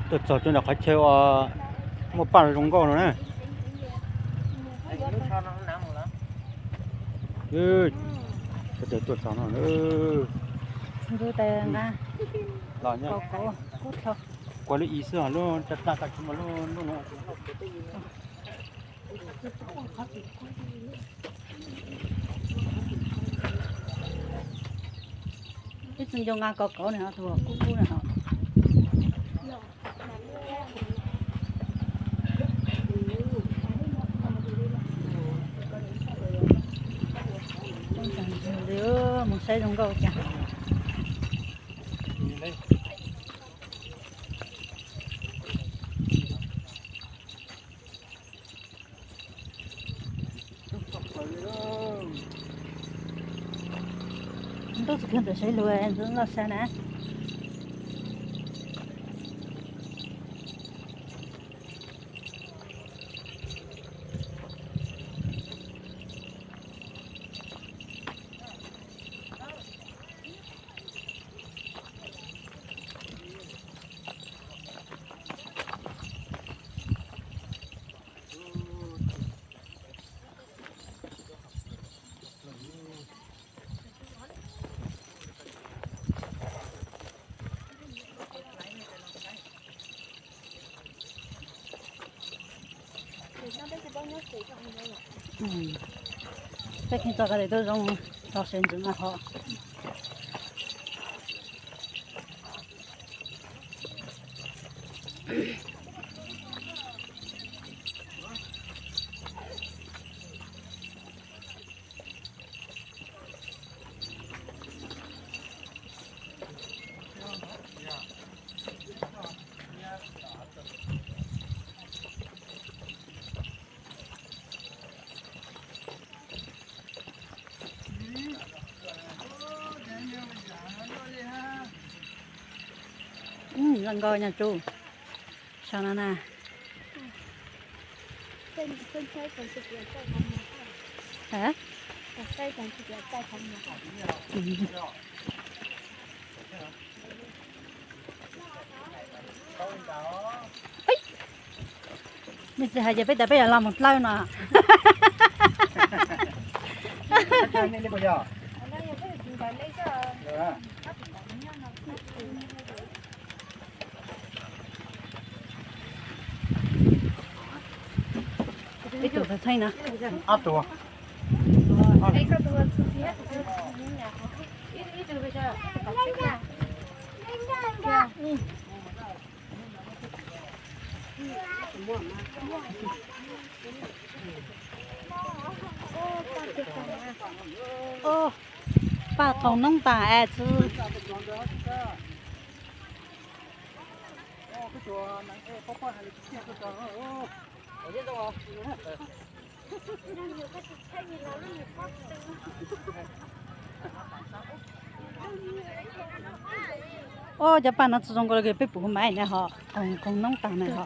Tuaj txog rau nram qhov chaw uas muaj paj zoo nkauj no na. Sawv daws tuaj txog no na. Kua lub i xwb, lub raj taj tsis muaj lub lub no. Ib txwm nco nqa kaus kauv no tus kub kub no. Mus saib zoo nkauj cas. Ntuj tsis kheev tawm saib lug, ntxim loj sab na. Peb kheev txog ko tes tuaj zoo txog sawv ntxov mas hov. Zoo nkauj nyaj tsuj. Saum no na. Nej tsis hais ces peb tas peb yuav los mus dlawb no. Ib tug txheeb na. Paj qaug noob tas es txwv. Ob, cov paj no tsis zoo nkaus li peb pum hu maiv ne ho, qaug noob tas na ho.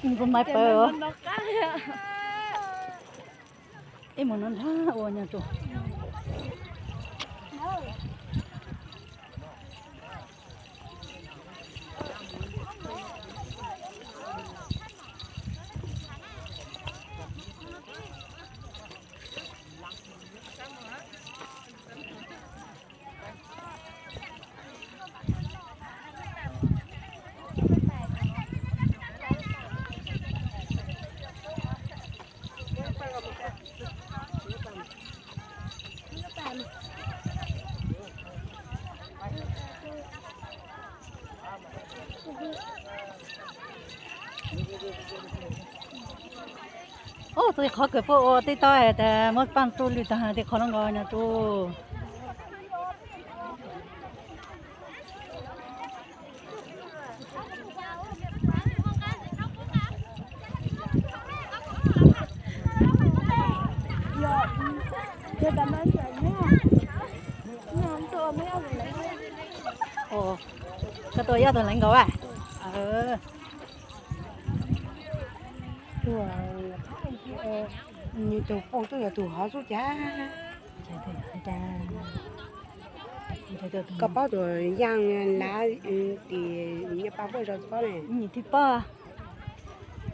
Hu maiv pawg. Ib mus no nrag ua nyuag tsuag. Ub, tus qhov kawg puab ua teb tau tas muab paj tsuj lwj tag, tej qhov no nkaus no tsuj. Koj tua yog tus leej nkaus a? Nws tus poj tuaj yog tus hov xub cas. Koj paub tus yaj lav tim nyiaj paj puab zos tsis paub ne? Nyiaj tsis paub.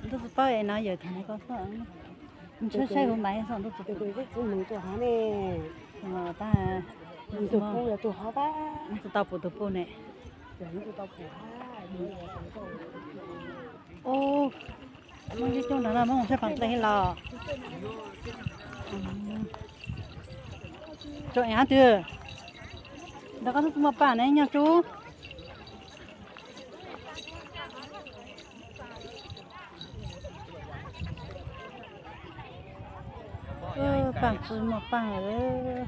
Ntuj tsis paub es no yawm thaum no koj txhob ntshai saib huv mais txhob ntuj tsis paub. Tus mus tus hov ne. Tus pu yog tus hov pab. Tus tau pum tus pu ne. Ub, muaj coob coob nrad no muab saib pab dlej los. Tso es hab twg? Ntawd koj twb muaj paj ne nyuag tsub. Paj tsis muaj paj lawm.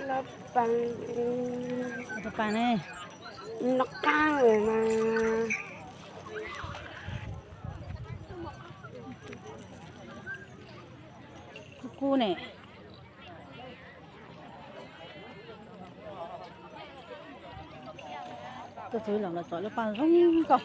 Los paj, paj ne, noj qab lawm mas. Kub kub ne. Koj txiv los los tsom lub paj zoo nkauj.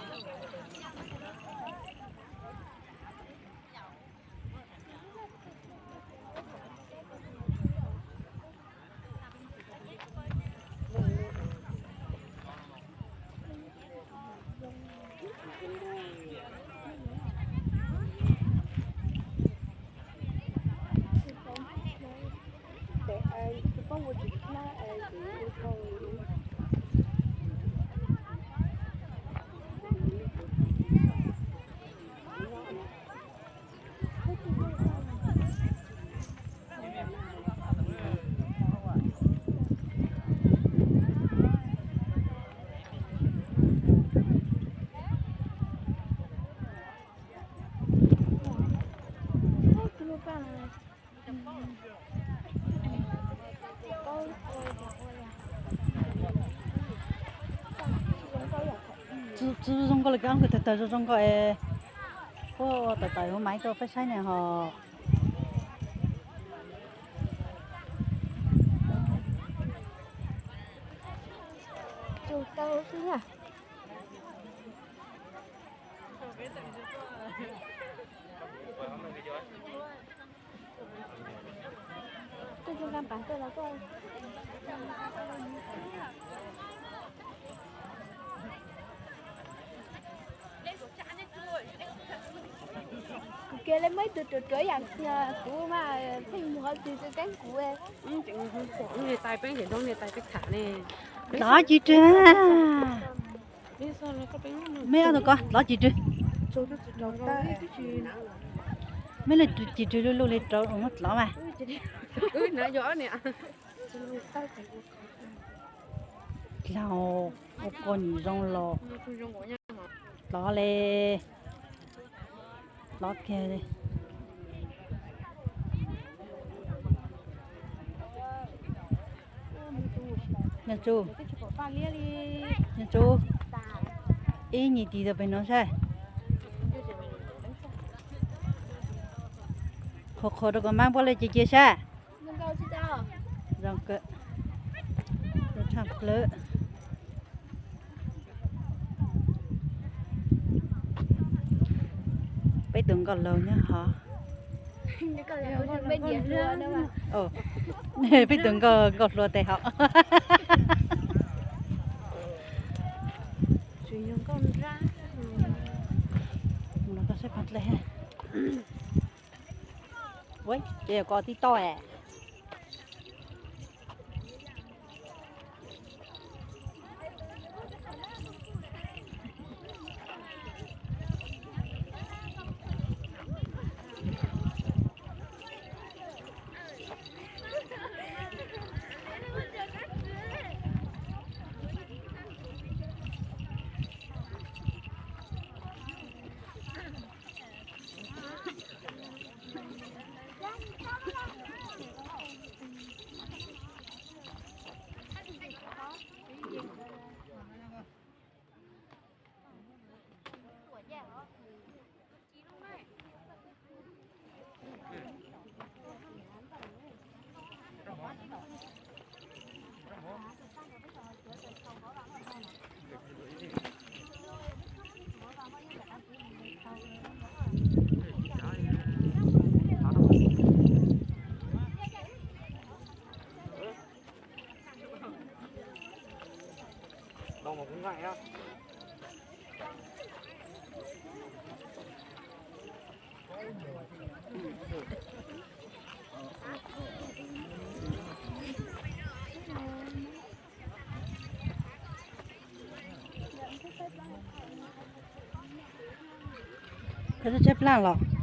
Tsis zoo nkauj li, koj tawg tawg zoo zoo nkauj es. Puab tawm tawm huv maiv tuaj peb saib ne ho. Kuv kiag li muaj ib tug ruam ruam yam kuv mas pheej mus hauv tsev tsis keeb kuv. Niam tais peb ces nrog niam tais peb tham ne. Lov ci rwg. Meb ob tug ko lov ci rwg. Meb lub ci rwg lub lug li rau muab lov mas. Laug ua kua nim zoo los lov li. Lov kiag li. Nyuj Tsub, Nyuj Tsub, ib nyuag tis rau pem no saib. Qhuas qhuas rau kom mab npuab li cia cia saib. Zoo kawg. Tshaj plawg. Peb tus nkauj laug nyob hov. Peb tus nkauj, nkauj hluas tes hov. Mus los koj saib pab dlej. Ua ces yog koj tib toj es. Tshaib plab los.